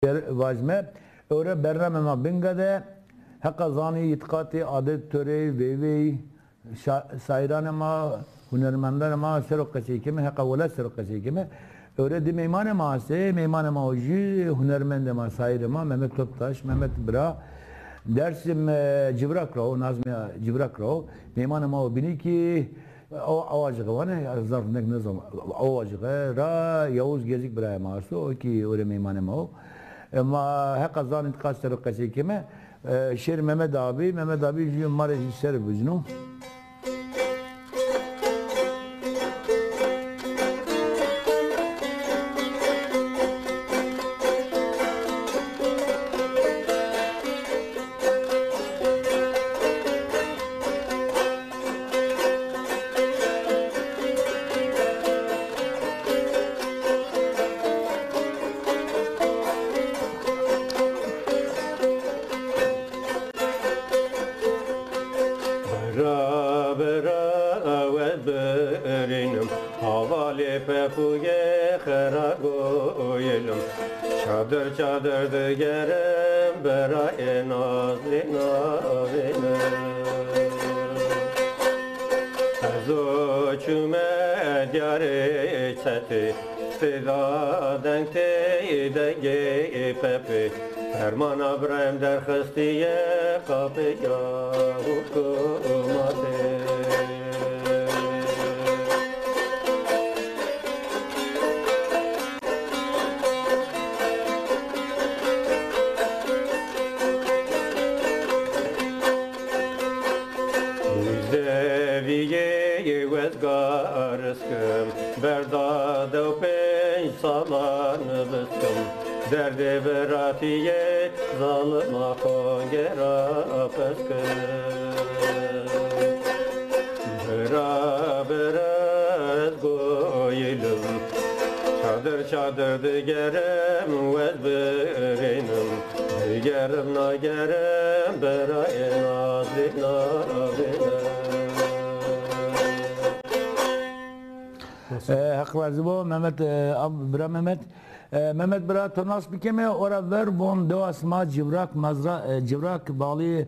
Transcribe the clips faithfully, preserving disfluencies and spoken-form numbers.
Ber-, vajme, ewre bername ma Binga de, heqa zanî, îtiqatî, adet, torey, veyvey, şa-, şairanê ma, hunermendanê ma sero qesey keme, heqa welat sero qesey keme. Ewre di meymanê ma estê, meymanê ma o jî hunermendê ma, şairê ma, Mehmet Toptaş, Mehmet bira, Dersim, e, Civrak ra o, Nazmiya Civrak ra o. Meymanê ma o binî kî, O, Awacığı vanê, zaf nek nizam. Awacığı ra Yavuz Gezik birayê ma esto, o kî ewre meymanê ma o. E, ma heqa zanî qas ser o qesey keme. E, şêr Mehmet abi, Mehmet abi jî ma rê jî ser bicno. Bira, bira, we birînim, havalê pepûgê xera goyilim. Çadir çadir digerim, birayê nazlî navînim. Ez o çûme diyarê çetê, pêda deng tey dengê pepê. Fermana birayem derxistiye qapêya hukûmatê. Zevîyê wezgar iskim, berda dew pênc salan biskim. Derdê biratîyê zalima xo gera peskim. Bira, bira ez goyilim, çadir çadir digerim wez birînim. Digerim nagerim birayê nazlî navînim. E, Heq razî bo, Mehmet, e, ab-, bira Mehmet. E, Mehmet bira, to nas bikeme, ora ver von dewa sima Civrak Mazra, e, Civrak Bağlı,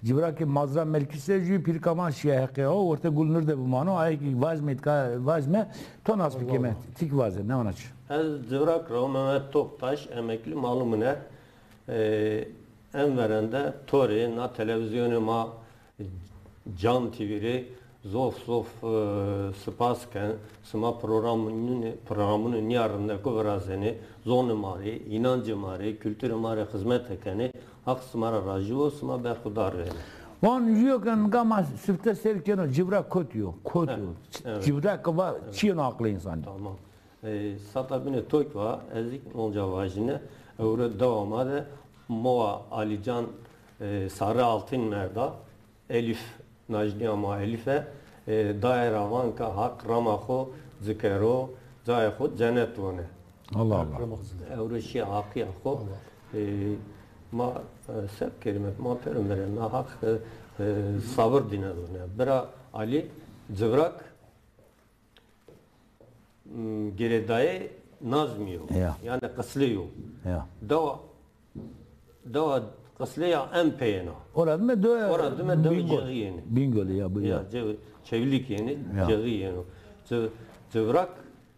Civrakê Mazra Melkîse jî pîrika ma şîye heqê o, orte Gulnur de bimano, ayê kî vajme, îtka vajme, to nas bikeme, tîk vaze, ne ona çi. Ez Civrak ra, Mehmet Toptaş, emekli malumun e. E, en verende to rê na televîzyonê ma Can T V rê zof zof, e, sipas ken. Sima programunê, programunê nîya rindeko virazenê. Zonê ma rê, înancê ma rê, kulturê ma rê xizmete kenê. Haq sima ra rajî bo, sima berxudar bêne. Van jûyo ke nika ma sifte seyr keno, Civrak kotî yo, kotî yo. Ç-, evet. Civrak va, çi yeno aqlê însanî? Tamam. E, sata bîne to kî va, ez kî onca vajîne, ewro dewa ma de mowa Alîcan, e, Sarı Altın merda, Elîf, najnîya ma Elîfe, e, dayê ra van ke Haq rama xo ci kero, cayê xo cenet vone. Allah Allah. Ewro şîye haqîya xo. E, ma, e, se bikerîme, ma pêro mire, na Haq, e, e, sabir dîne do ne. Bira Alî, Civrak, m, girêdayê Nazmî yo. Ya. Yanî Qislî yo. Ya. Dewa, dewa Qislî ya en peyêna. Ora dime de Ora dime dewi Bingöl. Cêxî yenî. Bingöl ya, bu ya. Ya, Çevlîg yenî, ya. Cêxî yeno. Ci-, Civrak,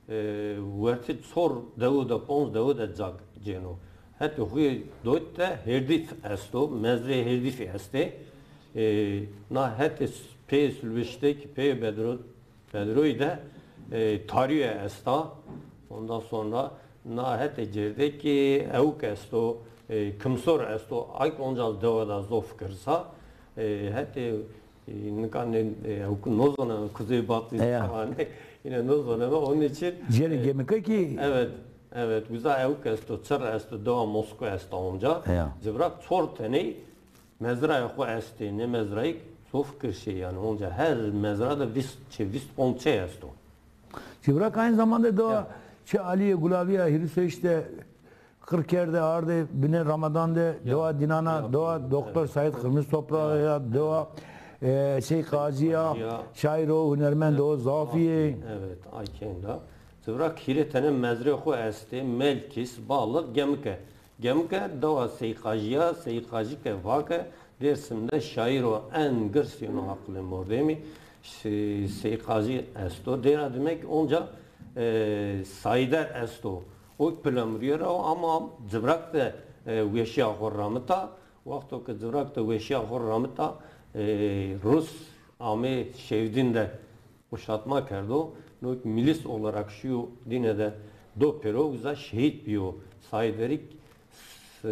e, wertê çor dewu de, ponc dewu de ca cêno. Hetê xuyê doyt de hêrdîf esto, mezrê hêrdîfî estê. E, na hetê s-, peyê Sulvişte kî peyê Bedro Bedroyî de, e, tarîye esta. Ondan sonra na hetê cêrde kî ewk esto, e, kimsor esto. Ay kî onca dewe de zof girsa. E, hetê, e, nika nê, e, ewk nozoneme, Kuzey Batı falan. Yine nozoneme. Onun için, cêrê, e, gemike kî. Evet, evet. Güzel ewk esto, çir esto, dewa Moskva esta onca. Civrak çor teney mezrayê xo estê, nê mezrayî zof girşê yanî. Onca her mezra de vîst çê, vîst ponc çê esto. Civrak aynı zamanda dewa, ya, çê Alîyê Gulavî ya, hîris û heşt de qir kerde, arde binê Ramadan de, ya, dewa Dînana, ya, dewa Doktor, evet, Saîd Xirmiz Toprağı ya, ya, dewa, e, Sey Qazî ya, ya, şaîr o, hunermend o, zafî yê. Evet, Aykenda. Civrak hîrê tene mezrê xo estê, Melkîs, Balix, Gemike. Gemike dewa Sey Qajî ya, Sey Qajî ke vake Dêrsim de şaîro en girs yeno aqilê mordemî, Sey Qajî esto. Dêra dime ki onca, e, Sayder esto. O pilemrîye ra o ama Civrak de, e, weşîya xo ramita. Wexto ke Civrak de weşîya xo ramita, e, Rus amê Şevdîn de kuşatma kerdo. No ki milis olarak şîyo dîne de do pêro, uza şehîd bîyo. Sayderî s-,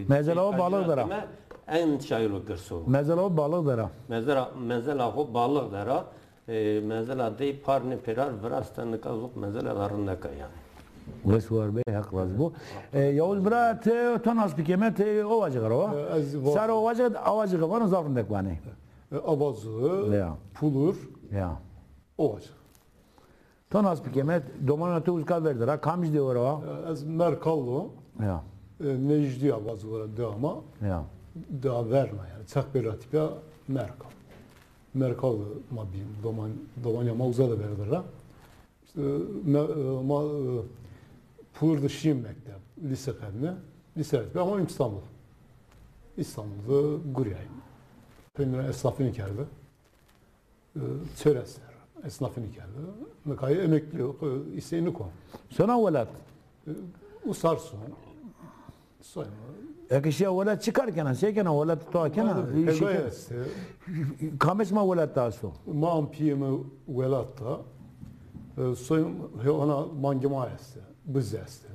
Mezela o Balix der a. En şaîro girs o. Mezela o Balix der a. Mezela, mezela xo Balix der a. E, mezela dey par nêpêrar viraste, nika zok mezela da rindek a yanî. Wes war bê, Heq razî bo. E, Yavuz bira, ti to nas bikeme, ti Ovacık ra wa? E, ez Sar Ovacık, Ovacık vano zaf rindek vanê. E, Avazu, Ya. Pulur, Ya. Ovacık. To nas bikeme, domana to uzka ver der a, kamij dewe ra wa? E, ez Merkal o. Ya. E, nejdî Avazu ra de ama. Ya. Daha verna yanî. Çak Beratîpya Merkal. Merkal ma bîn, doman, domanîya ma uza de ver der a. Îşte, me-, e, ma, e, Pulur de şîyîm mekteb, lîse qedîne. Lîse qedîne ama İstanbul. İstanbul de gurîyayîm. Peynî ra esnafînî kerde. E, çêr ester, esnafînî kerde. Nika yê emeklî yo, e, îsey niko. Sona welat? E, usar son. Soyma. Eke şîya welat çi kar kena? Se kena welat to kena? Îşî kena? Kamê sima welat de esto? Ma am pîyê mi welat de. E, soyum, he, ona mangê ma este, biz este.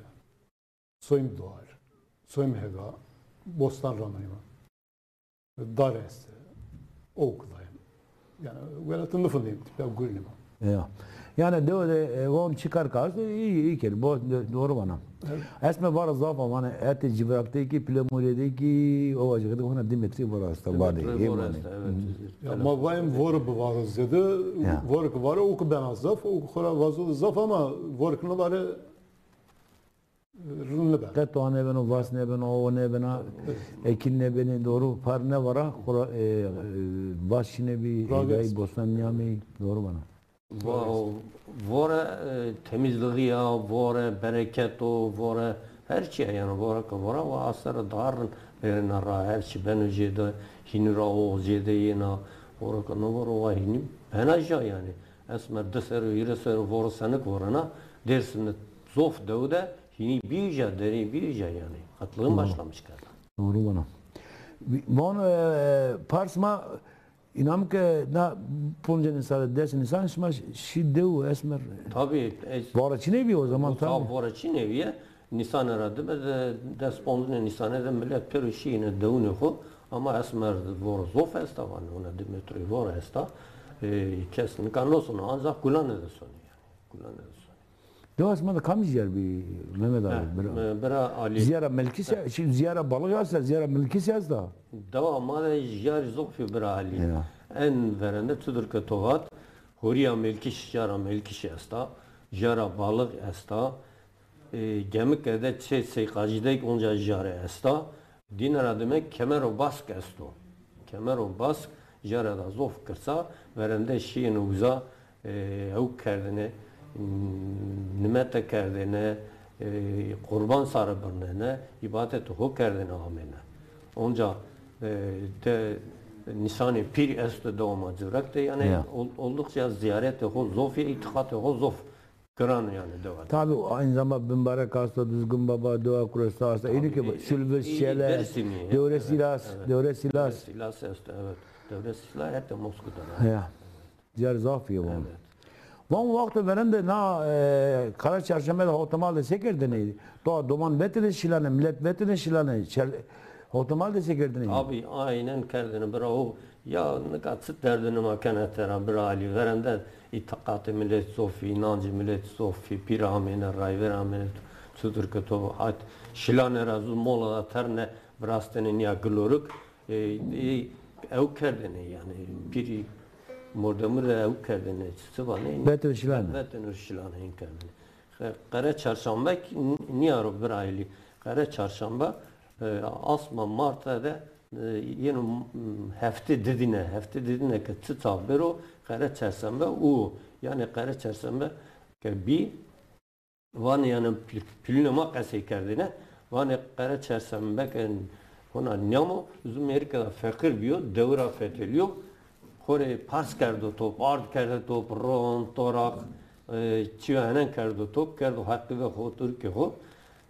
Soyum doğar. Soyum hega. Bostan ramanî ma. Dar este. Owk dayım. Yanî welatî nifindîm, tipa gurînî ma. Ya. Yanî dewe de, e, von çi kar kast, îyî, îyî kerd. Bo-, do-, doğru vana. Evet. Esmer vara zaf a, vanê hetê Civrak de kî, Pilemurîye de kî, Ovacık de hona di metrî vora esta, badê. Di metrî vora esta, evet. Ya, ma vayim vore bivaro zêde, vore ki vare, o ki bena zaf, o ki xo ra vazo zaf ama vore ki nivare, rind nêbeno. Qet doğa nêbeno, vas nêbeno, o nêbena, ekin nêbenê, doğru, par nêvara, xora, e, e, vas şînê bî, hêgayî bostan nîyamî, doğru vana. Va-, vore, e, temizlixî ya, vore bereket o, vore her çî ya yanî, vore ke vora, wa asere daha rind bêrena ra, her çî beno jêde, hînî ra o jêde yena, vore ke nêvoro wa hînî bena ja yanî. Esmer di serrî, hîrê serrî vore senik vorena, Dêrsim de zof dew de hînî bîyo ja, derî bîyo ja yanî. Qetlixîn başlamış kerda. Doğru vana. Von, e, Pars ma înam ke na poncê Nîsan, des Nîsan şima şî dew Esmer. Tabii. Vore çinê bî o zaman tabii. Vore çinê bîye. Nîsanê ra dime de des ponzine Nîsanê de milet pêro şîyêne dewunê xo. Ama Esmer vore zof esta vanê, ona di metroyî vore esta. E, kes nika nêsono, ancax gulanê de sonê yanî. Gulanê de sonê. Dewa sima de kamî jîyar bî Mehmet abi? Bira, bira Alî. Jîyara Melkîs ya, şî jîyara Balix esta, jîyara Melkîs esta. Dewa ma de jîyarî zof bî bira Alî. Ya. En verende çudir ke to vat, Horîya Melkîş, jîyara Melkîş esta, jîyara Balix esta. E, Gemike de çê Sey Qajî de onca jîyare esta. Dîne ra dime Kemero Bask esto. Kemero Bask jîyare da zof girs a, verende şîyêne uza, e, ewk kerdêne, nimete kerdêne, e, qurban sare birnêne, îbadetê ho kerdêne amêne. Onca, e, de nîsanê pîr esto dewa ma Civrak de, yanî ol-, oldukça zîyaretê ho zof ê, îtîqatê ho zof. Giran yanî dewa. Tabii, aynı zamanda Bimbarek hasta, Düzgün Baba, Dewa Kuresta hasta. Tabii, ênî ki Şulviz, Şele, Dewre Silas, Dewre Silas. Dewre Silas esto, evet. Dewre Silas hete Moskowa'da. Ya. Diyar zaf iyi bu. Evet. Van wexto verende na, e, Kara Çarşembe de hawtemal de se kerdêne? Doğa doman vetêne şilane, millet vetêne şilane. Hawtemal de se kerdêne? Abi, aynen kerdêne, bravo. Ya nika çi derdunê ma kena tera bira Alî, verende îtîqatê milet zof î, înancê milet zof î, pîr amêne, rayver amêne, çutir ke to at, şilane ra zu mola da terne virastêne nîya gilorik, e, e, ew kerdêne yanî, pîrî mordemû de ew kerdêne, çi vanê? Vetêne şilane. Vetêne şilane, în kerdêne. Qere Çarşambe kî nîya ro bira Alî. Qere Çarşambe, e, asma Marta de, e, yeno, m, hefte didine, hefte didine ke çi çax bêro, Qere Çarşambe û, yanî Qere Çarşambe ke bî, vanê yanî pil-, pilûnê ma qesey kerdêne, Vanê qere çerşembeke hona nîyamo, zu mêrike de feqîr bîyo, dewira fetelîyo. Xo rê pers kerdo top, ard kerde top, ron, toraq, e, çîyo henen kerdo top, kerdo heqî ve xo, turikê xo,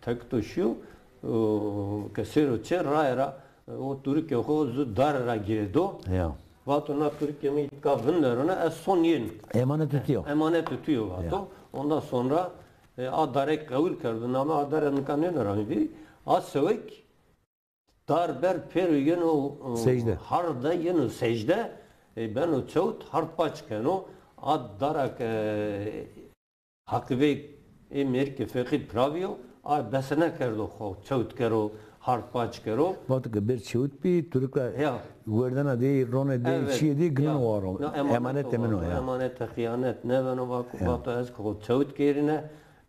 tekito şîyo, e, ke sêro çê raye ra, e, o turikê xo zu dare ra girêdo. Ya. Vato na turikê mi îtka vinderone, ez son yên. Emanet tu yo. Emanet tu yo vato. Ya. Ondan sonra, e, a dare qewil kerdo, name a dare nika nêno ra mi vî. A sewek, dar ber pêro yeno, e, secde. Hard de yeno secde, e, beno çewt, hard paç keno. A dara ke heqî vey ê mêrikê feqîr pira vîyo, a bese nekerdo xo çewt kero, hard paç kero. Vato ke ber çewt bî, turik ra, ya, werdena dê, ronê dê, evet, çîyê dê, gino, ya, waro. Na emanet, emanet o, temeno, vato, ya. Emanete xîyanet nêbeno, va-, ya, vato ez ke xo çewt kerîne,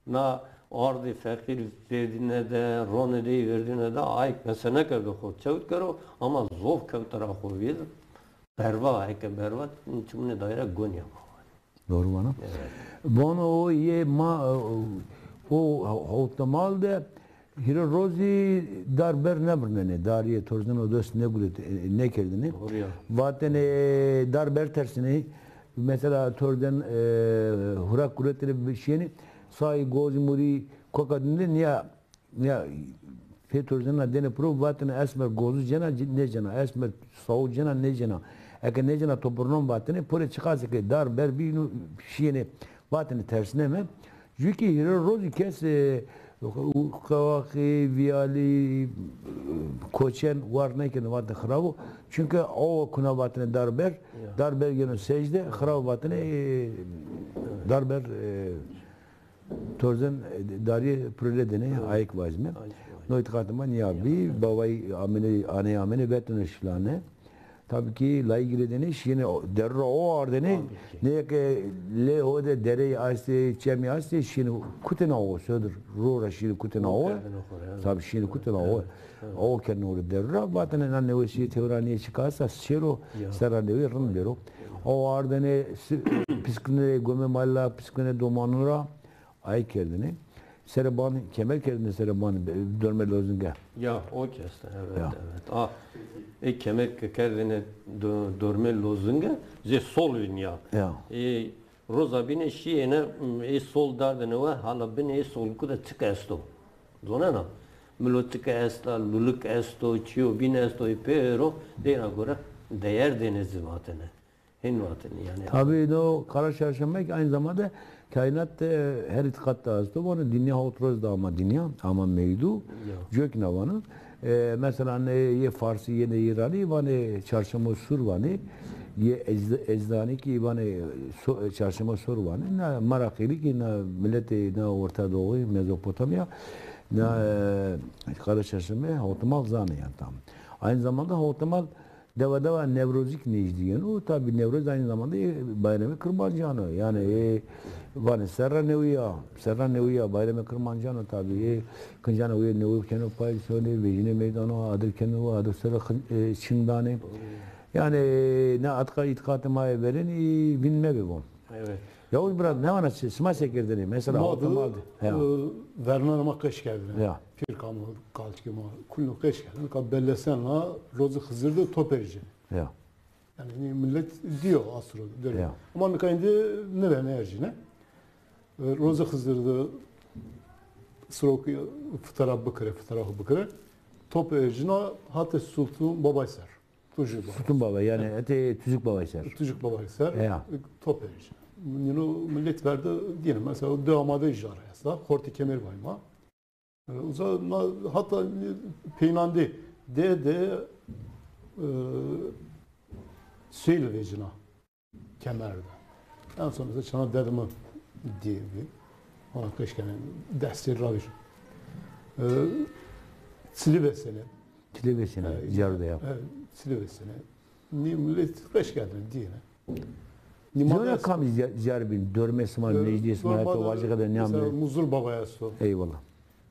na ardê feqîr verdîne de, ronê dey verdîne de, ayk bese nekerdo xo çewt kero, ama zof kewte ra xo vîr. Berva, eke berva, çimûnê dayra gonîya ma. Doğru vana. Evet. Vano o yê ma, o hewtemal de hîrê rozî dar ber nêbirnenê, darîye torzeno dest nêguret-, nêkerdêne. Doğru ya. Vatêne dar ber tersêne. Mesela torzen, e, hurak guretêne şîyêne, sayî gozî murî koka dîne nîya, nîya pê torzena dêne piro, vatêne esmer gozu cena, c-, nêcena, esmer sawu cena, nêcena. Eke nêcena to birnon vatêne, pore çiqasê ke dar ber bî, nu şîyêne, vatêne tersneme. Jû kî hîrê rozî kes, e, qewaqî, vîyalî, koçen war nêkeno, vatêne xirawo. Çunke awo kuna vatêne dar ber, ya, dar ber geno secde, xirawo vatêne, e, dar ber, e, torzen, e, darîye pirêle dêne, ayek vajîme. Ayek vajîme. No îtîqatê ma nîya bî, bawayî amêne, aney amêne vetêne şilane. Tabî kî layî girêdêne, şîyêne o, derû ra o ardêne. Tabî kî. Nê ke lê ho de dereyî estê, çemî estê, şîyêne kutêne o, sodir ro ra şîyêne kutêne o. Tabî şîyêne kutêne o. Evet, evet. O kerdêne o derû ra, vatêne na newesîye tewranîye çiqas a, şêro, ya, serra newî rind bêro. O ardêne si-, piskine gomê mala, piskine domanû ra. Ay kerdêne. Serê banî, kemer kerdêne serê banî, dormê lozinge. Ya, o keste, evet, ya, evet. A, ê kemer ke kerdêne do-, dormê lozinge, zê sol vîn ya. Ya. Ê roza bîne şîyêne, ê sol dardêne we, hala binê ê solku de çik esto. Zonena? Miloçike esta, lulik esto, çîyo bîn esto, ê pêro, dêna gore değer dêne zî vatêne. Hên vatêne yanî. Tabii, no Kara Çarşamba ki aynı zamanda kainat de her îtîqat de esto. Vanê dinya hawt roz de ama dinya, ama meydu. Ya. Cök na vanê. E, mesela ne yê Farsî, yê ne Îranî vanê Çarşamba Sur vanê. Yê Ecd-, Ecdanî ki vanê so-, Çarşamba Sur vanê. Na Maraqîlî ki na miletê na Orta Doğu, Mezopotamya, na, e, Kara Çarşamba hawtemal zanê yanî tam. Aynı zamanda hawtemal dewa dewa Newrozî kî nêjdî yeno. Tabî Newroz aynı zamanda, e, bayremê Kirmancan o. Yanî, e, vanê serra newî ya, serra newî ya, bayremê Kirmancan o tabî. E, kincanê wê newî keno pay sonê, vejînê meydan o, adir keno, adir ser ra xin-, e, çim danê. Yanî, e, na îtîqa-, îtîqatê ma yê verênî, e, vîn mebê von. Evet. Yavuz bira, nêvana çi, sima se kerdêne? Mesela, ma de, hawtemal de. Ya. E, vernana ma qeş kerdêne. Ya. Pîrka ma, kalçikê ma, kulîno qeş kerdêne. Ka bellesena, rozê Xizir de top erjêne. Ya. Yanî, nî milet dîyo asro, dero. Ya. Ama nika îndî nêbeno erjêne. E, rozê Xizir de sirok fitara bikire, fitara xo bikire. Top erjîna hetê Sultan Babay ser. Tujuk Baba. Sultan Baba, yanî hetê Tujuk Babay ser. Tujuk Babay ser. Ya. Top erjî. Nîno milet ver de dîne. Mesela, o de amade jara esta. Xortê Kemer vay ma. E, uza na, hatta peynandê de de, e, seyl vecina. Kemer de. En son mesela çana dedimî dî. Ona qeş kenê destê ravîr. E, çilî vesenê. Çilî vesenê, e, ziyarete ya. E, çilî vesenê. Nî milet qeş kerdêne dîne. Nî ma zona de kam ziya-, ziyar bîn, dormê sima, e, nejdîyê sima, dorma to de vacî qede nîyam mesela de. Muzur Baba esto. Eyvallah.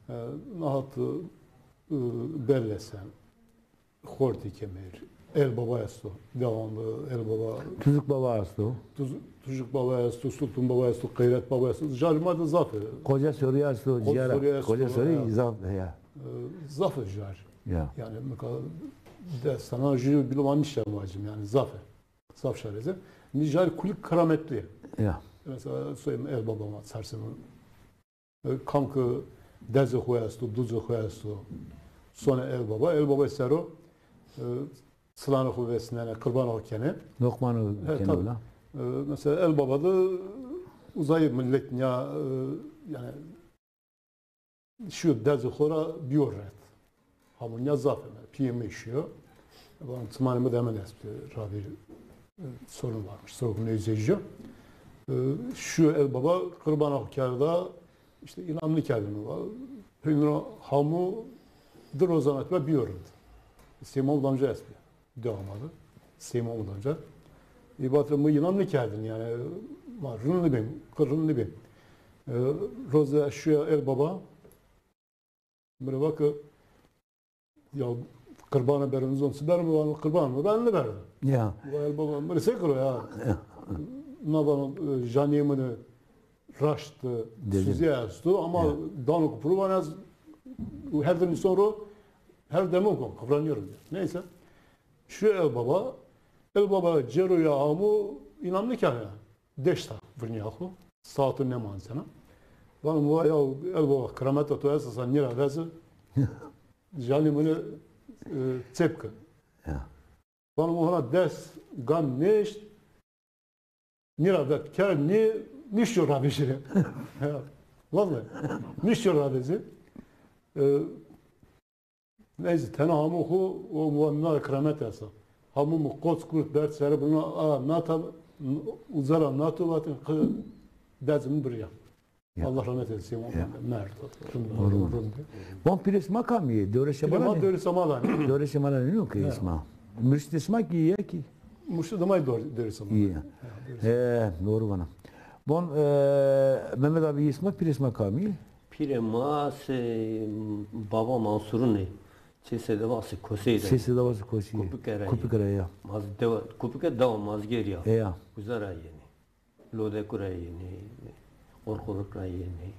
E, nahat, e, Berlesen. Xortê Kemer, El Baba esto, dewan de El Baba. Tujuk Baba esto. Tuz-, Tujuk Baba esto, Sultan Baba esto, Xeyret Baba esto. Jarê ma de zaf e. Koca Sorî esto, Koca Sorî esto, Koca Sorî ya. Zaf e ya. E, zaf e jar. Ya. Yani, mesela, destana jü biloman nişte vacim, yani, zaf e. Zaf şareze. Nijar kulik kerametli. Ya. Mesela, soyum el babama, sersim. E, kam ki dezê xo esto, duzê xo esto, sone el baba, el baba sero, e, silanê xo vesnene, qirbanê xo kene. Loqmanê xo kene wila. E, mesela el baba de uzayê millet ya, e, yani şu dezê xo ra biyo ret. Hamunya zaf eme, piyê mi şiyo. Bana timanê mi de hemen esbi, ra bir, e, sorun varmış, sorun neyse. E, şu el baba qirbanê xo kerda, işte, inam nikerdin o. Hünro hamu di rozan etme biyo rind. Seymo damca esbi. Devam abi. Seymo damca. İbadet mi inam nikerdin yani. Ma rind nibim, qir rind nibim. E, roze şu el baba, mi va ki, ya, qirbana berin zon, si berin, vano, qirbana mi ben nêberin. Ya. Va el baba, mi rê se kiro ya. Ya. Na vano, e, janîyê mi de raşt, e, suzî esto, ama dano ki piro vano ez her dem insan ro her demo kon, kıvranıyorum ya. Neyse. Şu el baba, el baba cero ya amu inam nikane ya. Deşta virnîya xo. Saeto nêmanzena. Vano, va ya el baba, kirameta to esta, sa nîra vezi. Janî mi nê, e, çep ki. Ya. Vano, hona des gan nêşt. Nîra vet kerd, nî, nîşto ravêjî rê. Ya. Vallahi. Nîşto ravêjî. E, Neyse, tena hamu xo, o muanna keramet esa. Hamu mi qoç kurt berd sere buna, a, nata, uzara nato vatin, qı dezim birya. Ya. Allah rahmet eylesin. Ya. Mert. Doğru. Bon, pîrê sima kamî yê? Dewrê şema la nê? Dewrê şema la nê. Dewrê şema la nê, yok ki isma. Mürşid isma ki ye ki? Mürşid ma dewrê şema la nê. Ya. He, doğru bana. Bon, e, Mehmet abi, isma, pîrê sima kamî yê? Pîrê ma se baba Mansurun ê. Çê Seydabasî Kosî de. Çê Seydabasî Kosî. Kupikere. Kupikere ya. Maz dewa, Kupike dewa Mazgêr ya. E ya. Uza ra yenî. Lodeku ra yenî. Qorquruk ra yenî.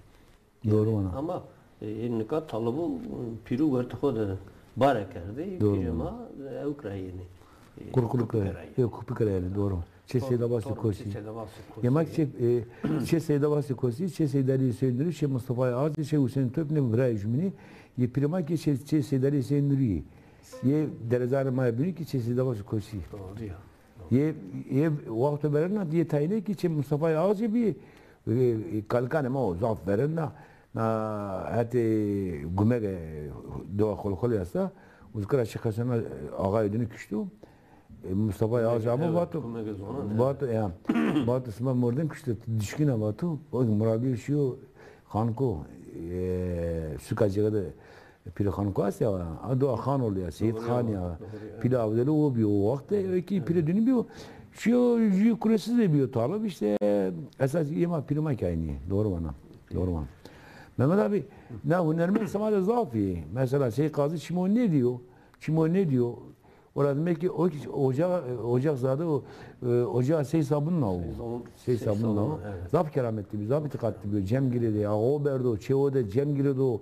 Doğru vana. Ama, e, ê nika talibu pîru wertê xo de bare kerdî. Doğru vana. Pîrê ma, e, ewk ra yenî. E, Qorquruk ra yenî. Yok, Kupikere ra yenî, doğru. Çê Seydabasî Kosî. Çê Seydabasî Kosî. Yemek çê, e, çê Seydabasî Kosî, çê Seyda Alî Hüseyin Nurî, çê Mustafayê Azî, çê Hüseyin Töpnî, birayê jumînî, yê pîrê ma ki çê, çê Seyda Alî Hüseyin Nurî yê. Yê derezanê ma yê bînî ki çê Seydabasî Kosî. Doğru ya. Yê, yê wexto verêna, yê tayîne ki çê Mustafayê Azî bî, e, e, kalikanê ma o zaf verêna, na hetê Gumege, dewa Xolxolî esta, uzkira çê Xesena, e, axayê dini kişto. E, Mustafayê Azî amo vato, vato, ya, vato sima mordem kişto, dişkîna vato, o Muradî şîyo Xanko, e, suka cêre de pîrê Xanko est ya, a do Xan oldu ya, Seyîd Xan ya, pîlê Avdelo o bî o wexte, e, ki pîrê dini bîyo, şîyo jü kuresiz de bîyo talib, işte, esas yê ma pîrê ma ki aynî, doğru vana, doğru vana. Mehmet abi, na hunermend sima de zaf î, mesela Seyîd Qazî çimo nêdîyo, çimo nêdîyo, Ora demek ki o ki ocağı, ocak zadı o, e, ocağı Sey Sabun na o. Sey Sabun. Sey Sabun na o. Evet. Zaf kerametli bir, zaf itikatlı bir. Cem giredi, ağo berdo, çevo de cem giredi o.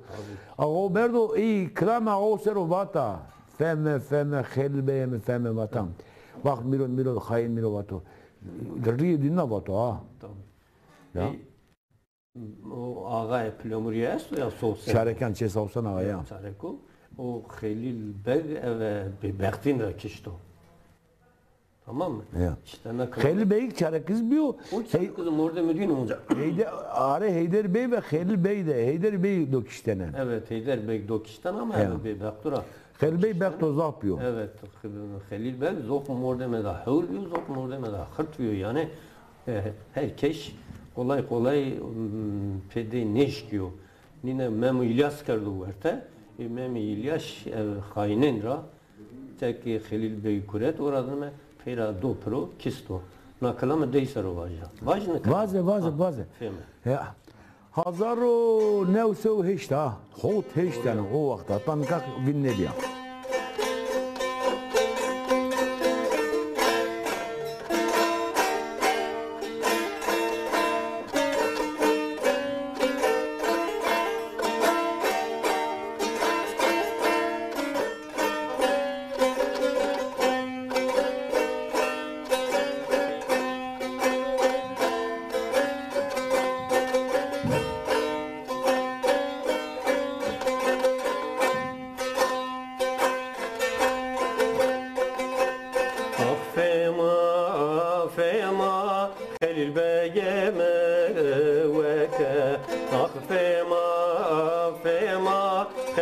Ağo berdo, ey, kilam ağo sero vata. Feme, feme, Xelil Bey'e mi feme vatan. Bak miro, miro, hain miro vato. Riyê dîna vato ha. Tamam. Ya. Ey, O axayê Pilemurîye esto ya, Sosena. Çarekan, Çê Sosena axa ya. Çareko. O Xelîl Beg eve bêbextîn ra kişto. Tamam mı? Ya. İşte ne kadar. Xelîl Beg çarekiz bîyo. O çarekiz mordemê dîn onca. Heyde-, are Heyder Bey ve Xelîl Bey de. Heyder Bey do kiştene. Evet, Heyder Bey do kişten ama eve bêbexto ra. Xelîl Bey bexto zaf bîyo. Evet, Xelîl Beg zof mordemê de hewr bîyo, zof mordemê de xirt bîyo. Yani, E, her keş kolay kolay, m, pêdê nêşkîyo. Nîne Memo İlyas kerdo werte. E, Memo İlyas, e, xaînên ra tekê Xelîl Bey kuret, ora dime peyra do piro kisto. Na kilame dey sero vaja. Vajne kilame. Vaze, vaze, vaze. Fehme. Ya. Hazar û new sey û heşt ha. Hot heşt yani o wexta. Heta nika vîn nêbîya.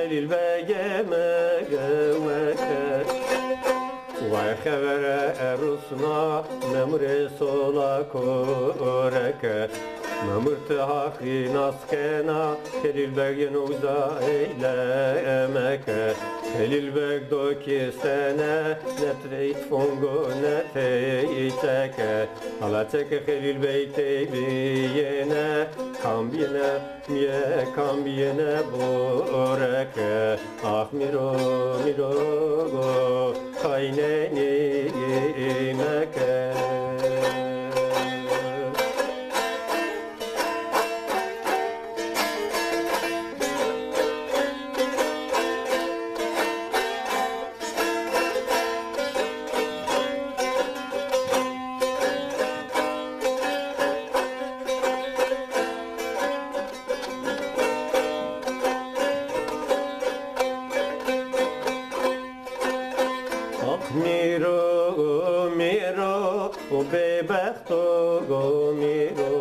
Xelîl Begê mi geweke, way xevere rusna, memurê sola koreke. Memur ti Haqî nas kena, Xelîl Beg yeno uza eylemeke. Xelîl Beg do kistene, netreyt fongo neteyteke. Ala çeke Xelîl Bey tey biyêne, kam biyêne, miye kam biyêne boreke. Ax mîro, mîro go, xaynenî meke. Ax mîro, mîro, o bêbexto go mîro.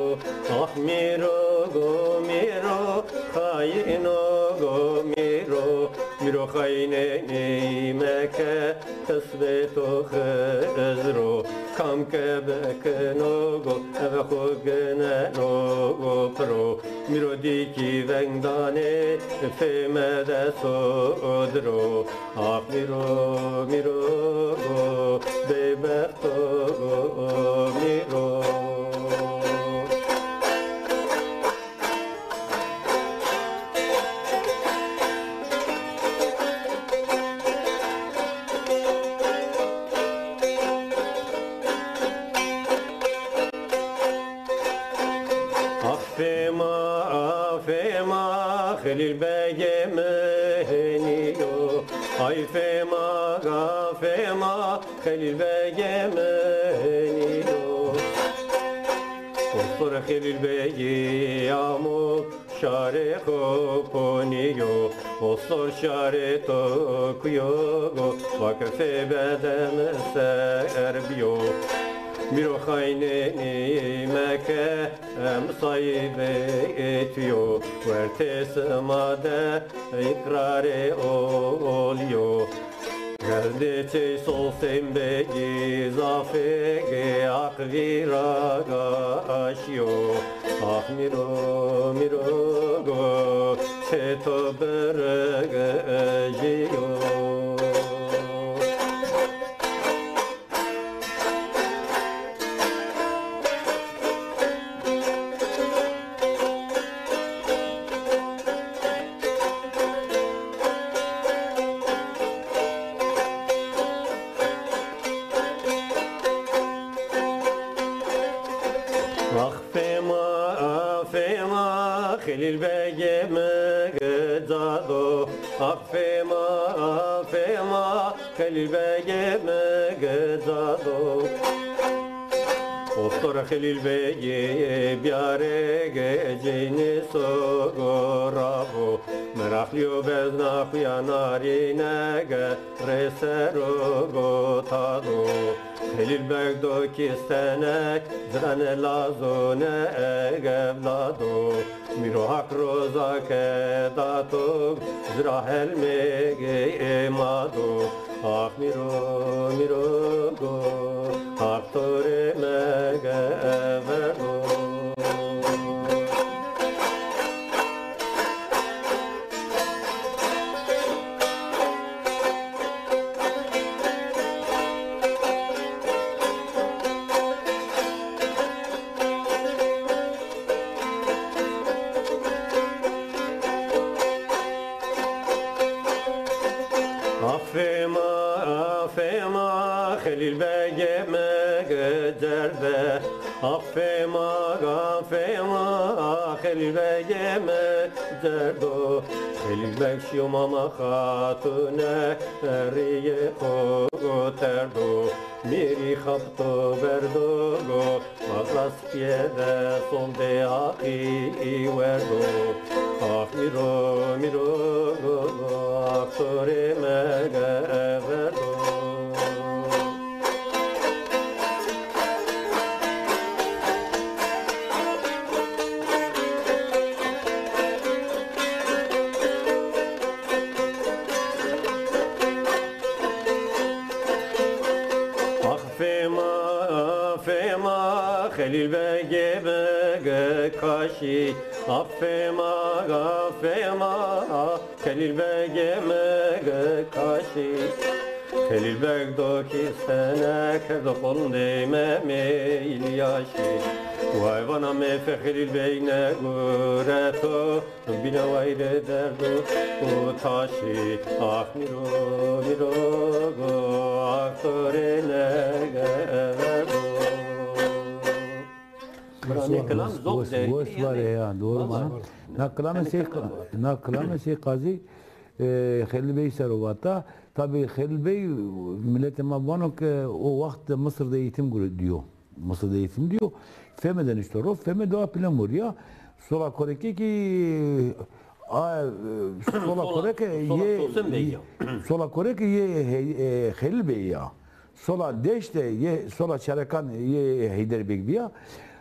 Ax mîro go mîro, xayîno go mîro. Mîro xayînenî meke, qismeto Xizir o. Kam ke bekino go, eve xo gineno go piro. Mîro dîkî veng danê, fême de sodir o. Ax mîro, mîro go, bêbexto go mîro. Ax fêma, ax fêma, Xelîl Begê mi henî yo. Ay fêma, ax fêma, Xelîl Begê mi henî yo. Ostor Xelîl Begî amo, şarê xo ponîyo. Ostor şarê to kuyo go, va ke fê bede mi ser biyo. Mîro xaynenî meke, em saybê tu yo. Wertê sima de îqrarê olî yo. Gerdê çey Solsên Begî, zafê gê aq vîra gaşîyo. Ax mîro, mîro go, çê to birgijîyo. Ax fêma, ax fêma, Xelîl Begê mi gica do. Ax fêma, ax fêma, Xelîl Begê mi gica do. Ostor Xelîl Begî biyarê gecînî so goravo. Meraqlîyo bezna xo ya narîne ge rê ser o gota do. Xelîl Beg do kîstenek, cirane lazone eg evlado. Mîro Haq roza ke dato, cira helmê ema do. Ax mîro, mîro go, Haq to rê megeverdo. Ax fêma, ax fêma, Xelîl Begê mi gicer be. Ax fêma, ax fêma, Xelîl Begê mi gicer do. Xelîl Beg şîyo Mama Xatune, rîyê xo terdo. Mîrî xapto berdo go, maqlas pîyede sondê Haqî werdo. Ax mîro, mîro go, ax to rê megeverdo. Xelîl Begê mi gi kaşî, afê ma, afê ma, Xelîl Begê mi gi kaşî. Xelîl Beg do kî stene kerdo qondê me meyl yaşî. Way vana meyfê Xelîl Bey ne gureto, bîne wayre derd û taşî. Ax mîro, mîro go, ax to rê negerdo. Bira, nê kilam zof dergî, yanî. Wes var e ya, doğru vana. Na kilamê Sey, na kilamê Sey Qazî, e, Xelîl Bey ser o vata. Tabî Xelîl Bey, miletê ma vano ke o waxt de Misir de eğitim gure-, diyo. Misir de eğitim diyo. Feme de nişto ro, Feme de a plan vurya. Sola Koreke ki, a, e, Sola Koreke yê, Sola Koreke yê He-, e, Xelîl Bey ya. Sola Deşte yê, sola Çarekan yê Heyder Beg biya.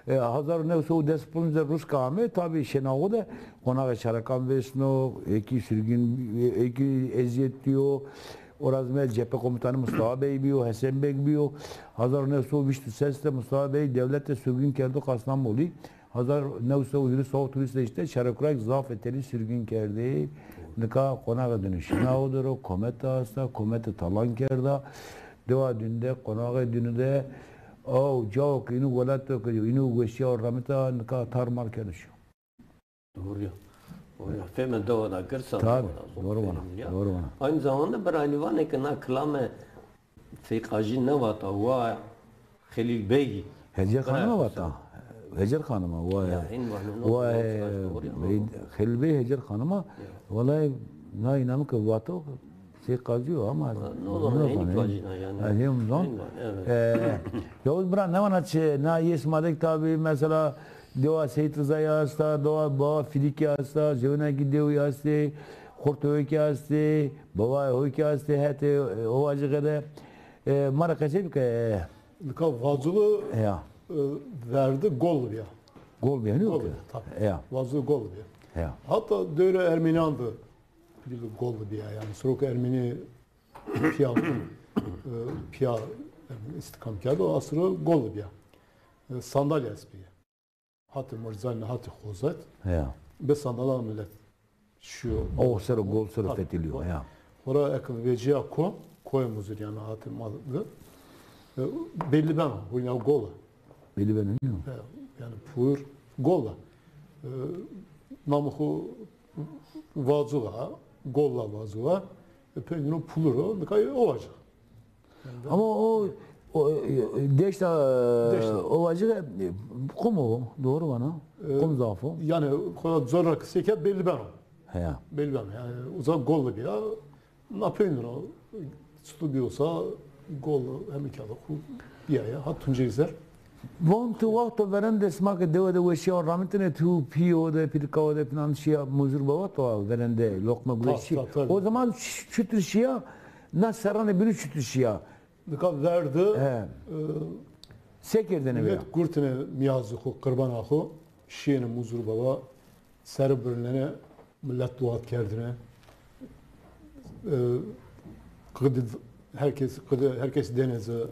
E, hezar û new sey û des ponc de Ruska ame, tabî şenaxo de qonaxê Çarekan vêsno, ê kî sürgün, ê kî eziyet diyo. Ora zî cephe komutanı Mustafa Bey biyo, Hesen Beg biyo. Hezar û new sey û vîst û ses de Mustafa Bey dewlete sürgün kerdo Kastamonî. Hezar û new sey û hîris û hewt de îşte Çarekurek zaf etelî sürgün kerdê. Nika qonaxê dinu şina o dero, komete asta, komete talan kerda. Dewa dinu de, qonaxê dinu de, aw cao ke înu welato ke înu weşîya ramita, nika tar mar kerdo şîyo. Doğru ya. Doğru ya. Feme dewa da girsa. Tabii, doğru vana, doğru vana. Aynı zamanda bir aynı vane ki na kilame Sey Qazî ne vata, wa Xelîl Bey. Hecer Xanima vata. Hecer Xanima, wa. Ya, hin vano, no, wa, no, no, no, no. Xelîl Bey Hecer Xanima. Ya. Vallahi na inanım ki vato Sey Qazî yo ama. Ha, no, no, no, Sey Qazî na yanî. Ha, hem zon. Hin vano, evet. E, Yavuz bira, ne vana çi, na Yêsmadek tabî mesela dewa Seyîd Rizayî asta, dewa Bava Filîkî asta, Zewnakî Dewî astê, Xortowekî astê, Bavayê Hoykî astê, hetê, e, Ovacixê de. E, ma ra qesey bike, e, Nika Vacılı, ya, e, verdi gol bîya. Gol bîya, nîyo ki? Gol bîya, tabii. Ya. Vacılı gol bîya. Ya. Hatta dövrê Ermeniyan de bir gol bîya. Yani Sirok Ermeni pîya, e, pîya, yani istikam kerdo, o asırı gol bîya. E, sandalye espîye. Hatê Mirzanî, hatê Xozet. Ya. Bi sandala millet şîyo. O ser o gol ser o fetelîyo, ya. Xora eke vecîya ko, koyê Muzir yanî hatê ma de. E, belli beno, huyna gol a. Belli beno, nîyo? E, yanî pur gol a. E, namê xo Vacuxa, gol a Vacuxa. E, peyndîno pulur o, nika o Vacuxa. Ama o, o, e, deşta, deşta. Ovacık, e, qum o, doğru vana. E, qum zaf o. Yani, xora zor ra qisey ke belli beno. Heya. Belli beno. Yani, uza gol bîya, na peyndîno, çitu bîyosa, gol, heme kağıda xu bîya ya. Ha Tunceli ser. Von tu wexto verende sima ke dewe de weşîya ramitine, tu pîyo de, pîrka de, filan şîya Muzur Bava to verende loqme gureşî. Tabii, tabii. O zaman ç-, çutir şîya, na serranê bînû çutir şîya. Nika verdi, he, e, se kerdêne millet gurtine miyazê xo, qirbana xo, şîyêne Muzur Bava, sere birnene, millet dua kerdine. E, qidi herkes, qidi herkes deneze,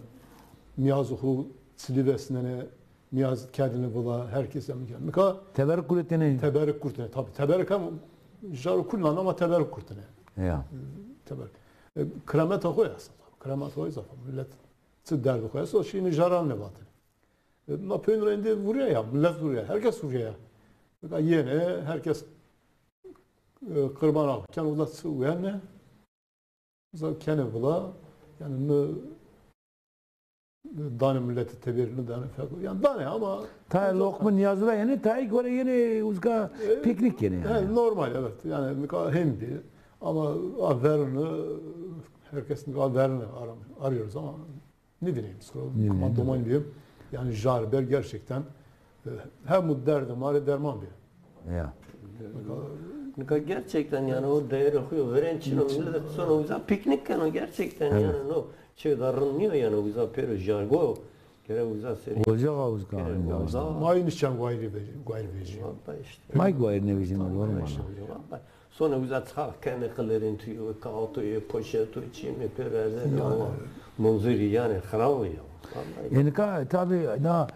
miyazê xo çilî vesnene, miyaz kerdine vila, herkes em kerdine. Nika teberik gurtene. Teberik gurtene, tabii. Teberik hem jaro kul nana ama teberik gurtene. Ya. E, teberik. E, kirameta xo esta, tabii. Kirameta xo zaf. Millet çi derdê xo esto, şîyêne jaran nêvatêne. E, ma peyndîno êndî vurîya ya, millet vurîya, herkes vurîya ya. Nika yenê, herkes, e, qirbana xo keno, uza çi wene, uza kenê vila, yanî mi danê milletî teberî, nêdanê feko. Yanî danê ama tayê loqme nîyazî ra yenê, tayê gore yenê uzka, e, piknik yenê yanî. He, normal, evet. Yanî nika hên bî. Ama a verine, herkes nika a verine aram-, arıyoruz ama ne bileyim, sonra kuma doman diyeyim. Yani Jarber gerçekten, e, hem bu derdim var, derman bir. Ya. Nika gerçekten yani o değeri okuyor. Veren çino millet sonra uza piknik keno gerçekten yani no şey da rınlıyor yani uza pero jargo. Kere uza seri. Olacak ha uzka. Kere uza. Mayın içen guayri veci, guayri veci. Vallahi işte. May guayri ne veci, doğru mu? Vallahi. Sonra uza çax kene qilêrên tu yo, kaxoto yo, poşeto, çî mi pê verzenê ama munzurî yanî xirab o ya. Vallahi. Yanî ka tabî na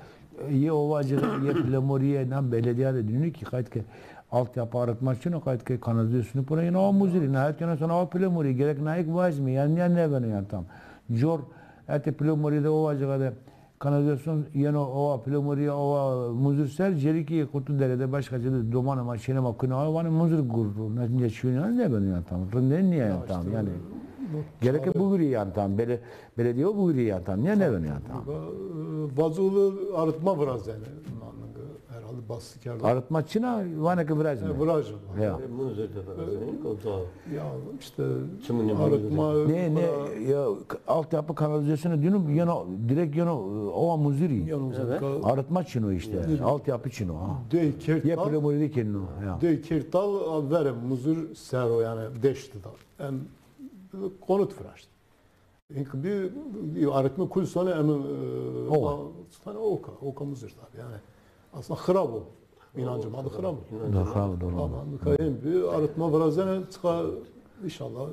Yê Ovacığı, yê Pilemorîye, na belediya de dînû kî qayt ke altyapı arıtma çin o, qayt ke kanalizasyonu pura yeno awa Muzirî. Nihayet yeno sona awa Pilemorî, gerek na ek vazme, yanî nîya nêbeno yanî tam. Cor, ete Pilemorî de, Ovacığı de kanalizasyon yeno awa Pilemorî, awa Muzir ser, cerî kî Kurtlu Derede, başka cede domanê ma, çênê ma kuno awa, vanê Muzir gurdu. Na nîya çîyo yanî nêbeno yanî tam. Rindê nîya yanî tam yanî. Gerek ke bugurî yanî tam. Bele-, Belediye o bugurî yanî tam. Nîya nêbeno yanî tam. E, Vazûlı arıtma virazenê. Herhalde bastı kerdo. Arıtma çin a, vanê ke virajme. E, virajme. Ya. E, Muzir de virazenê, o da. Ya işte arıtma. Ne, ne, ya, altyapı kanalizasyonu dînû yeno, direkt yeno, e, awa Muzirî. Yeno Muzirî. Arıtma çin o işte. Altyapı çin o ha. Dey Kertal. Ya Pilemorî de kenî no. Ya. Dey Kertal, a, verê Muzir ser o yanî deşt de. Em konut viraşt. Hinkî bir, bir arıtma kul sona em, e, oka. Sona oka, oka Muzir tabi yanî. Aslında xirab o. İnancım adı xirab o. Da xirab o, doğru. Ama hem bir arıtma virazenê, çıka inşallah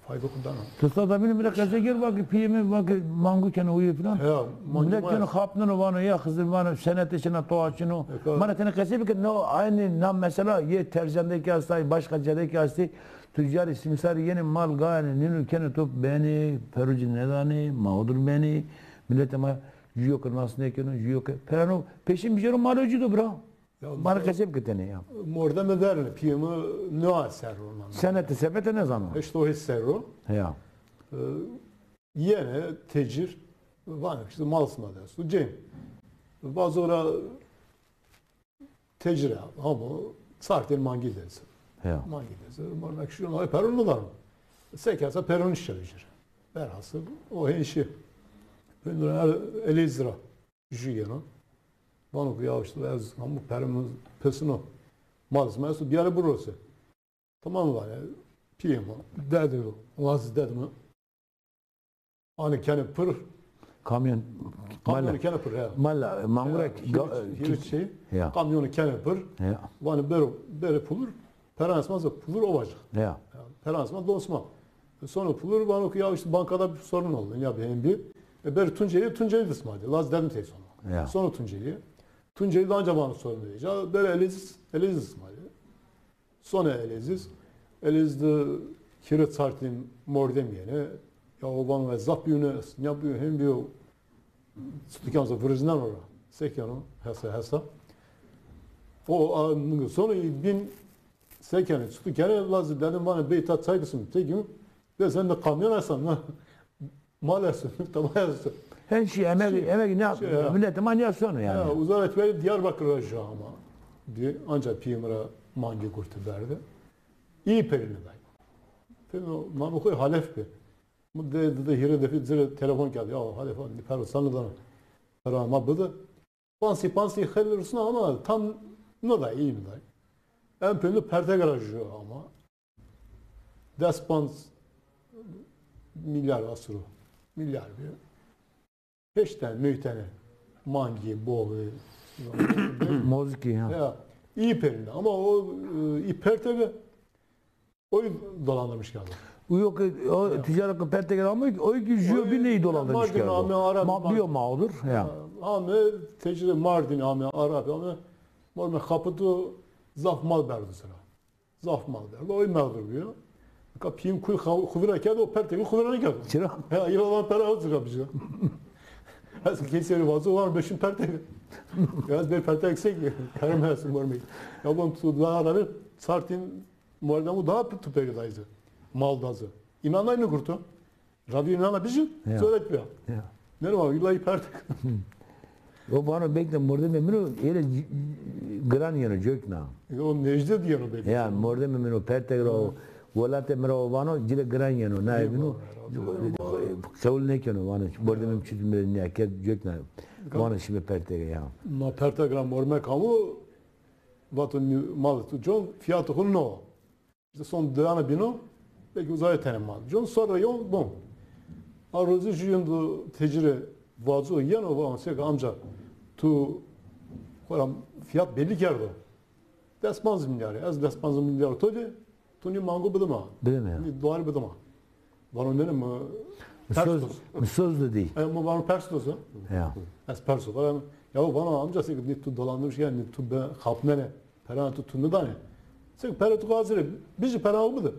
fayda kudana. Tusta da bînî bile qesey kerd, vakî pîyê mi, vakî mangu keno uye filan. Ya, mangu. Bile keno xapneno, vano ya Xizir, vano senete çin a, toa çin o. Mana tenê qesey bike, no aynî na mesela yê Tercan de kî estay, başka cede kî estay. Tucarî, simsarî yenê mal gayanê nînû kenê top benê, peru ci nêdanê, mağdur benê. Miletê ma jûyo ke nas nêkeno, jûyo ke pereno, peşin bijero malo ci do bira. Ya, bana qesey bike tenê ya. Mordemê vernê, pîyê mi nua serr o. Senete sepete nêzano. Heşt û hîç serr o. Ya. E, yenê tecir, vanê işte mal sima de esto. Cên. Vazo ra tecir a, hamo çartên mangî de ez. Ya. Mangî de ez. Marna kişi ona peron nêdano. Seke esa peron şi vecir. Velhasıl o hên şi. Pênû ra Elezîz ra jû yeno. Vano ke ya işte ez hamo perê mi pesino. Mal sima esto, biyare birose. Tamam, vanê pîyê mi, dedê mi, lazê dedê mi. Anê kenê pir. Kamyon. Kamyonî kenê pir, he. Mala, mangura. Ya, hîrê, hîrê şey. Ya. Kamyonî kenê pir. Ya. Vanê bero, bere Pulur. Peran sima zî Pulur, Ovacık. Ya. Ya, peran sima don sima. Sono Pulur, vano ki ya işte bankada bir sorun oldu. Ya bir hem bir. E, beri Tunceli, Tunceli de sima de. Lazê dedim tey sono. Ya. Sono Tunceli. Tunceli de anca vano sorun değil. Ya beri Elezîz, Elezîz sima de. Sonê Elezîz. Elezîz de hîrê çartên mordem yenê. Ya o vano ez zaf bîyûne, ez nîya bîyo, hem bîyo. Çitu keno, virijneno ra. Se keno, hesa, hesa. O, a, sonê bîn se kenê, çitu kenê, lazê dedim vanê bey ta çay bisim, tê gim. De sen de kamyon esa, na. Mal esto, taba esto. Her şey, emek, şey, emek ne, şey ya. Millet ama niye sonu yani? Ya, uza ra etmeli Diyarbakır ra jû ama. Di, ancak pîyê mi ra mangî gurti berde. İyi perine day. Pêno, ma mi xo halef bi. Mi de, de, de hîrê defî ci rê telefon kerd. Ya, halef, ni pero sana da. Pero ma bide. Pansî, pansî xeylê rusna ama tam no da, iyi mi da. En pênû perteg ra jû ama. Des panc milyar asiro. Milyar bir. Heşten, meytene, mangi, boği. Moziki, ha. Ya, iyi perinde. Ama o, e, iyi pertege, o dolandırmış geldi. O yok, o ticaret pertege ama o ki jüyo bir neyi dolandırmış geldi. Mardin, ame, Arap, ma biyo mağdur, ya. Ame, tecrübe Mardin, ame, Arap, ame, Mardin kapıtı zaf mal berdi sıra. Zaf mal derdi. O mağdur bîyo. Ka pîyê mi kul xu-, xu vîra kerdo, o pertege xu vîra nêkerdo. Çira? He, îro van pera o zira bijî. Ez kesî rê vazo, van beşin pertege. Ya ez bir pertege sek, kerem ez mormî. Ya van tu daha da bir sartin mordemû daha tu peri dayzı. Mal dazı. İnanay ne kurtu? Ravî nana bijî, ya, zor etmîya. Ya. Neno, îlla pertek. O vano bek de mordemê min o, êle giran yeno, cokna. O necde dî yeno bek. Ya, mordemê min o pertek ra, welatê mi ra o vano, ci rê giran yeno, nayê min o, qewul nêkeno, vano, mordemê mi çitur mi rê nîya kerd, cokna. Vano, şîme pertege ya. Ma pertek ra mormek amo, vato mal tu con, fiyatê xo no. Îşte son doyana bîno, belkî uzaye tenê mal. Con sonra yon bon. A rozî jû yendo tecire vazo yeno, va, seka amca, tu xora fiyat belli kerdo. Des panz milyarî. Ez des panz milyar to de, tu nî mango bidima. Bidima ya. Nî dolarî bidima. Vano nene mi ters söz, söz de değil. E, mi vano pers doz. Ya. Ez pers doz. Ya vana amca, seke nê tu dolandırmış, yanî tu be xapnenê, perana tu tu nidanê. Seke pere tu hazir ê, bijî pera xo bide.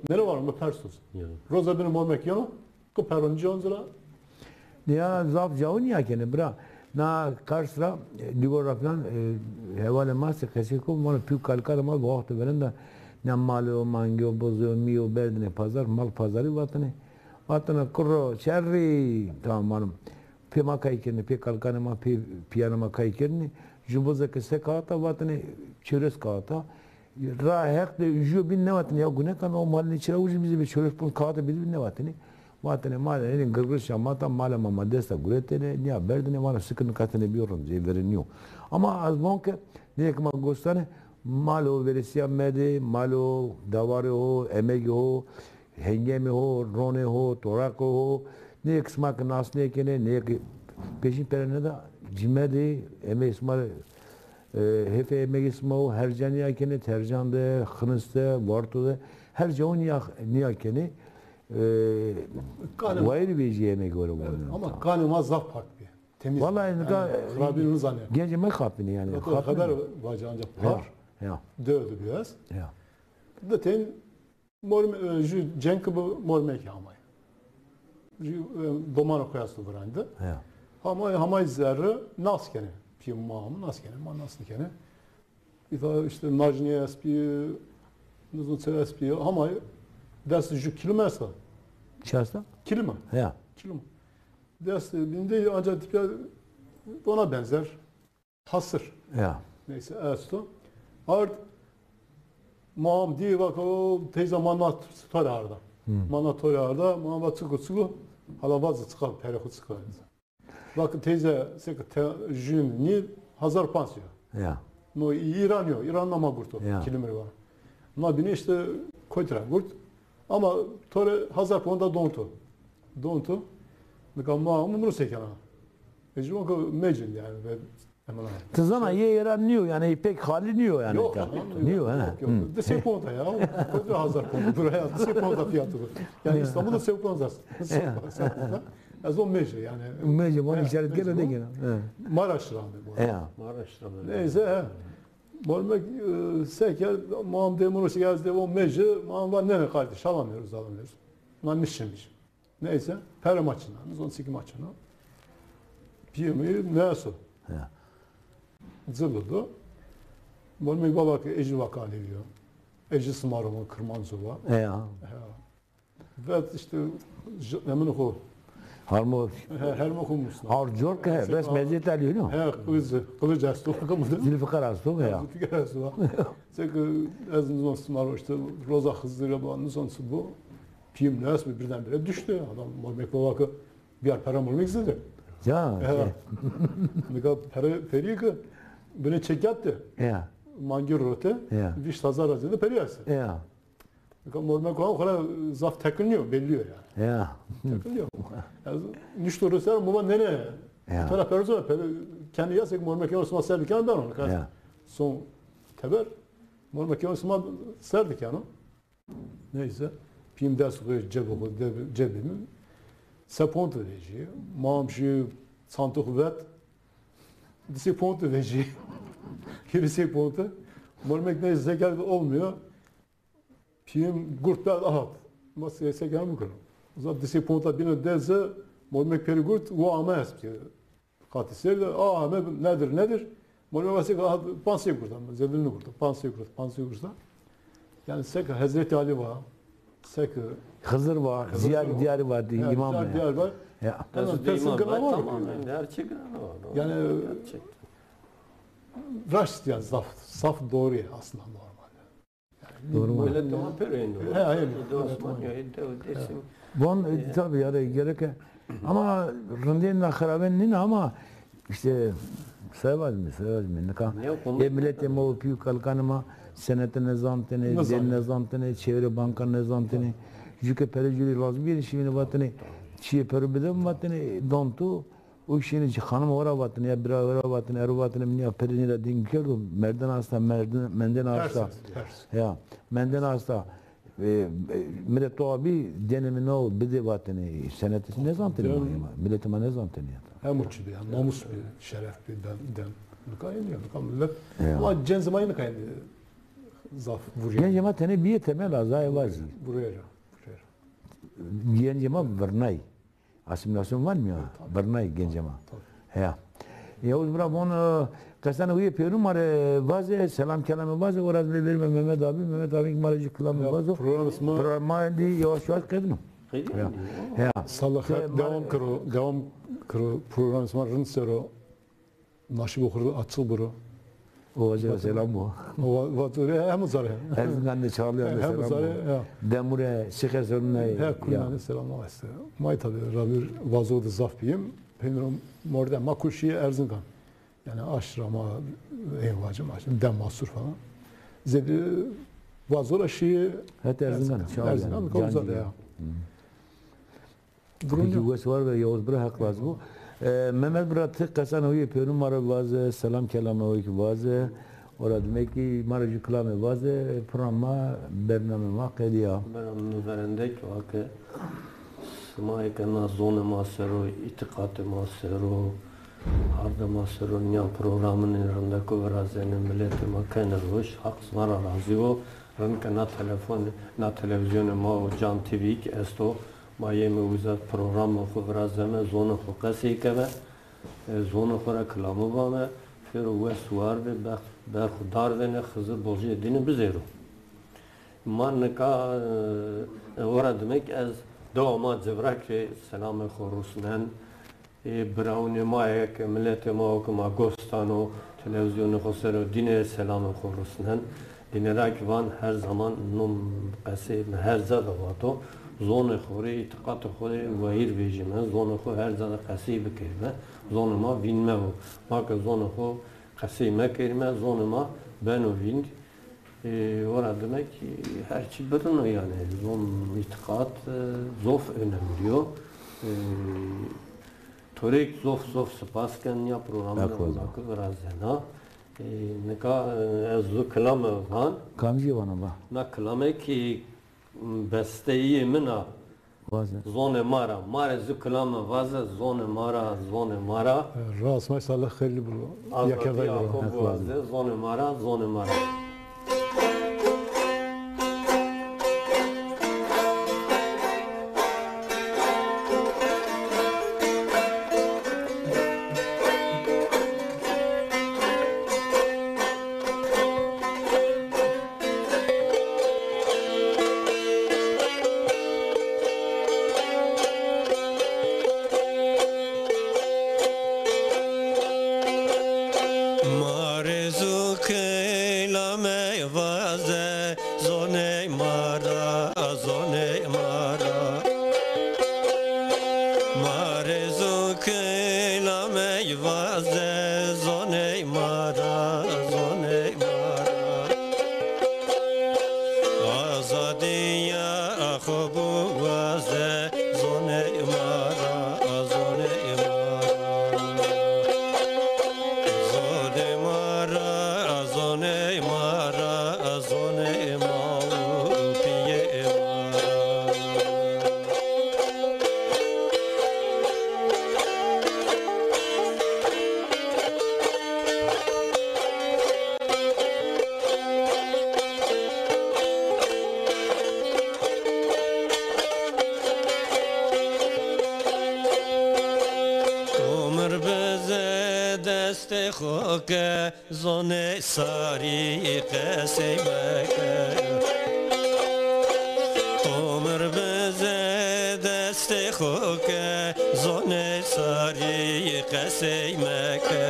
Nêne vano, mi pers to. Ya. Roza bîne mormek yeno, ki peron ci onzira. Ya zaf cawo nîya kenê bira. Na Kars ra, e, Dîgor ra filan, e, hevalê ma se qesey ko, vano pî û kalikanê ma bi wexto verên de, na mal o, mangî yo, bozê yo, mî yo, berdinê pazar, mal pazarî vatene. Vatene kurro, şerrî, tamam hanım. Pê ma kay kerdinê, pê kalikanê ma, pê pîyanê ma kay kerdinê. Ju boze ke se kaxita vatene, çewres kaxita. Ra heq de ujuyo bîn nêvatene, ya gune kan o malê nê çira ucî bî zî be çewres ponc kaxita bî zî bîn nêvatene. Vatene malê nê girgir şamata, malê ma ma dest ra guretene, nîya berdene, vana sike nika tenê bîyo rind, zê verê nîyo. Ama ez von ke nê ke ma gos danê, mal o, verêsîya me de, mal o, davarê ho, emegê ho, hengemê ho, ronê ho, toraqê ho, nê ke sima ke nas nêkenê, nê ke pêşîn pere nêda, cime de, emegê sima rê, e, hêfê emegê sima o, her ca nîya kenê, Tercan de, Xinis de, Varto de, her ca o nîya, nîya kenê. E, kanê ma wayîrî vejîyê emegê ho rê. Evet, ama kanê ma zaf pak bî. Temiz. Vallahi yanî, nika xirabî nizanê. Gencê ma xapînê yanî. Xapînê. Xeber vacî ancak par. Ya, ya. Dördü biraz. Ya. De tên Mor, e, ju cenk bi mormekî hamay. Ju, e, domana xo esto virayî de. Ya. Hamay, hamay zerre nas kenê. Pî ma hamay nas kenê, ma nas nêkenê. Îta îşte najnîye est bî, nizon çi est bî, hamay dest ju kîlim esta. Çi esta? Kîlim. Ya. Kîlim. Dest binde ancak tipya ona benzer. Hasir. Ya. Neyse, esto. Ard, ma ham dî, vak o teyze ma na to rê arda. Hmm. Ma na to rê arda, ma va çiku çiku, hala vaze çiqa, perê xo çiqa. Vak teyze, seke te, jün nî, hazar panc yo. Ya. No, Îran yo, Îran na ma gurto, ya, kîlim rê vana. Ma bîne îşte kotî ra gurt. Ama to rê hazar ponta don to. Don to. Nika ma amû mi ro se kena. E, ji weke mecin yanî, ve, hemen. Ti zana yê êra nîyo yanî, pek xalî nîyo yanî. Yok, yok, yok, yok, yok. Nîyo, he. Yok, yok. Hı. Di sey ponta ya. Koca hazar ponta. Dur ya, di sey ponta fiyatı bu. Yani İstanbul'da sey ponta. Ya. Ez o mece yanî. Mece, bana işaret gene de gene. He. Maraşlı abi bu. Ya. Maraşlı abi. Neyse, he. Mormek, e, seker, mam demuru şikayet de o mece, mam var ne kardeş, alamıyoruz, alamıyoruz. Lan nişmiş. Neyse, pere maçına, zon siki maçına. Piyemi neso. Ya. Zıbıdı. Mormek baba ki eci vaka alevio. Eci sımarımı kırmanzova. Ya. Ya. Vet işte, j-, emini xo. Harmo. He, hermo xo musna. Har cor ke, bes meziyet alîyo, no? He, kılıcı, kılıcı esto, bakın. Zülfikar esto, ya. Zülfikar esto. Seke ez nizon sımarım işte, roza Xizir'e ba, nizon sıbu. Piyim ne esmi birdenbire düştü. Adam mormek baba ki, bir yer para mormek izledi. Ya. He. Nika para, periye ki, bine çekyat de. Ya. Mangir rote, ya, vîşt hazar zêde periye esti. Ya. Nika mormek o xora zaf tekil nîyo, belli yo yanî. Ya. Tekil nîyo. Ez nişto ro ser, baba nene. Ya. Tera perzo, pere, kendi yasek mormek o sima ser dikeno beno. Ya. Son teber, mormek o sima ser dikeno. Neyse. Piyim dest koy cebê xo, de-, cebê mi. Se ponte vejî. Mam şî çantê xo vet. Di sey ponte vejî. Hîrê sey ponte. Mormek neyse seker olmuyor. Piyim gurt berd ahat. Ma se-, seker mi keno. Zaf di sey ponta bîne deze, mormek peri gurt, wo ame est. Qatî ser de, "Aa, me nedir, nedir?" Mormek va seke ahat panc sey gurt, ama zêde nêgurt, panc sey gurt, panc sey gurt. Yanî seke Hezretî Alî va, seke Xizir va, Xizir ziyar-, va. Diyarî va, he, îmam ziyar-, ya. Diyar va. Ya. Hemen persin gına var. Tamam, her şey gına var. Yanî gerçekten. Raşt yanî zaf, zaf doğru yanî aslında normal. Doğru. Millet tamam pêro êndo. He, he. Doğru, tamam. Von, e, tabii, yani gerek, ama rindên na xirabên nîn ama işte sevaz mi, sevaz mi, nika. E, milletê ma û pî û kalikanê ma senete nêzantêne, dên nêzantêne, çevrê banka nêzantêne. Jû ke pere jû rê lazim bîyêne şîvêne vatêne, çîyê pêro bide mi vatêne, don tu. O kişî nê ci xanim ora vatêne, ya bira ora vatêne, ero vatêne, mi nîya perê nê ra dîn kerdo, merden asta, merden, menden asta. Ters, ters. Ya, menden asta. E, e, mi rê to abî, dênê mi no bidê vatêne, senetê nêzantenê ma yê ma. Miletê ma nêzantenê ya. Hemo çî bî, ya, namus bî, şeref bî, dem, dem. Nika yenî ya, nika milet. Ya. Ama cenzê ma yê nika yenî zaf vurîya. Gencê ma tenê bîyê temel a, zayê vazî. Vurîya ra, vurîya ra. Gencê ma virnay. Asîmîlasyon vanîme ya. Tabii. Birnayê gencê ma. Tabii. Heya. Yavuz bira von, e, qesena huyê pêrûn ma rê vaze, selam kelamê vaze, ora ez verîme Mehmet abi, Mehmet abi ma rê jû kilamê vazo. Program ma, program ma endî yavaş yavaş qedîno. Qedîno. Heya. Heya. Sala xeyr, devam kiro, devam kiro, program ma rind ser o. Naşîbo xo rê açiq biro. O vaze selam bo. O va-, va-, hemo zare. Erzingan de Çağlayan de selam bo. Hemo zare, ya. Demure, Sixesorunay. He, kulînan de selam bo. Ma tabi Rabî vazo de zaf bîyim. Peynî ro mordem ma kul şîye Erzingan. Yanî aşra ma, ê vacim aşra, dem asur falan. Zêde vazo ra şîye. Heta Erzingan, Çağlayan. Erzingan, Cancî. Uzak ya. Hı. Peki, wes war be, Yavuz bira, Heq razî bo. E, Mehmet bira, ti qesana huyê pêrûn ma rê vaze, selam kelamê ho kî vaze. Ora dime kî ma rê jû kilamê vaze, program ma, bernamê ma qedîya. Bernamê mi verendek va ke sima eke na zonê ma ser o, îtîqatê ma ser o, ardê ma ser o, nîya programinê rindeko virazenê, miletê ma kenê roş, Heq sima ra razî bo. Rind ke na telefon, na televîzyonê ma o, Can T V kî esto, ma yeme uza programê xo virazeme, zonê xo qesey keme, e, zonê xo ra kilame vame, pêro wes war bê, bex-, berxudar benê, Xizir bojê dîne bizêro. Ma nika, e, ora dime kî ez dewa ma Civrak rê selamê xo rusnen. Ê biraunê ma yê ke, miletê ma o ke ma gos dano, televîzyonê xo ser o, dîne selamê xo rusnen. Dîne ra kî van her zaman no qesey mi her ca de vato, zonê xo rê, îtîqatê xo rê wayîr vejîme, zonê xo her ca de qesey bikerîme, zonê ma vîn mevo. Ma ke zonê xo qesey mekerîme, zonê ma beno vîn. E, ora dime kî her çî birino yanî. Zon, îtîqat, e, zof önemli yo. E, to rê kî zof zof sipas ken ya programê ke virazena. E, nika, e, ez zu kilame van. Kamcî vana va? Na kilame kî, m, besteyî min a. Vaze. Zonê ma ra. Ma rê zu kilame vaze, zonê ma ra, zonê ma ra. Rast ma, sala xeyrlî biro. Azadîya xo biwaze, zonê ma ra, zonê ma ra. Ma rê zu kilame vaze, zonê ma ra, zonê ma ra. Ma rê zu kilame vaze, zonê ma ra, zonê ma ra. Azadîya xo biwaze, zonê ma ra, zonê ma ra. Zonê ma ra, zonê ma ra, zonê ma û pîyê ma ra. Umir bize destê xo ke, zonê sarî qesey meke. Umir bize destê xo ke, zonê sarî qesey meke.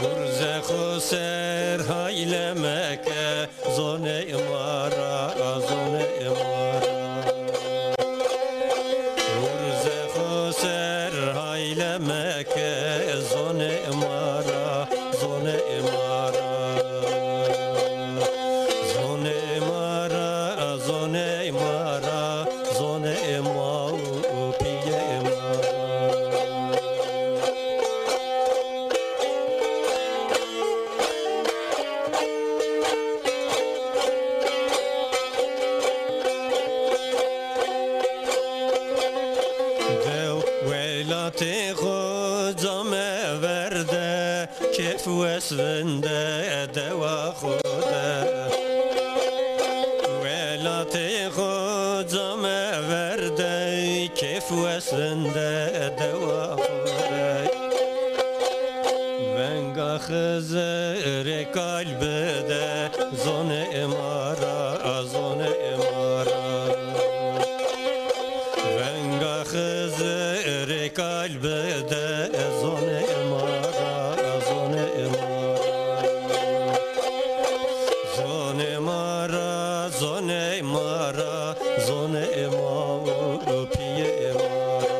Urzê xo ser hayle meke, zonê ma ra, zonê ma ra. Urzê xo ser hayle meke, zonê ma ra, zonê ma ra. Zonê ma ra, zonê ma ra, zonê ma û pîyê ma ra. Welatê xo camê verde, kêf wes vinde dewa xo de. Welatê xo camê verde, kêf wes vinde dewa xo de. Venga Xizirê kalbi de, zonê ma ra, zonê ma ra. Venga Xizirê kalbi de, zonê ma ra, zonê ma ra. Zonê ma ra, zonê ma ra, zonê ma û pîyê ma ra.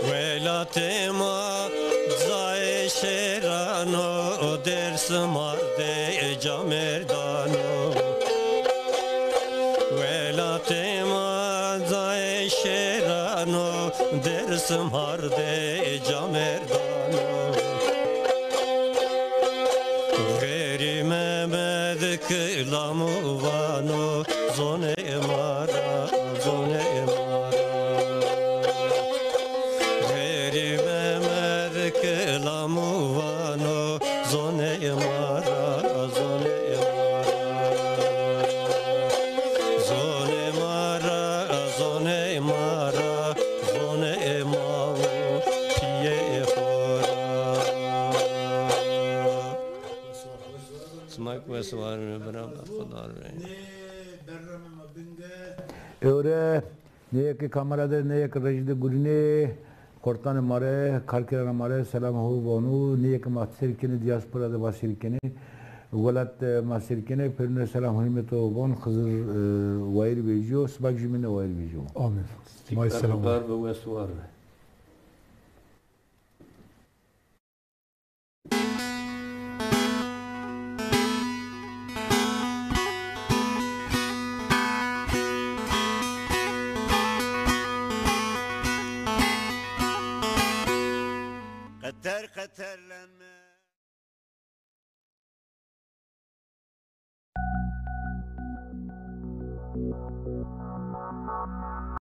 Welatê ma cayê şêran o, Dêrsim ardê camêrdan o. Welatê ma cayê şêran o, Dêrsim ardê camêrdan o. Xêrî Memed kilam û vano, zonê ma ra, zonê ma ra. Xêrî Memed kilam û vano, zonê ma ra, zonê ma ra. Zonê ma ra, zonê ma ra, zonê ma û pîyê xo ra. Sima ki wes war be, bira be, Xuda rê. Ewre nê yê ke kamera de, nê yê ke rejî de gurînê, xortanê ma rê, karkeranê ma rê selam ho vano, nê yê ke ma sêr kenê, diaspora de ma sêr kenê, welat de ma sêr kenê, pêrune selam hurmet ho von, Xizir, e, wayîr vejîyo, sima ki jumîne wayîr vejîyo. Amin. Ma selam. Bar be, wes war be. Qeter qeter leme.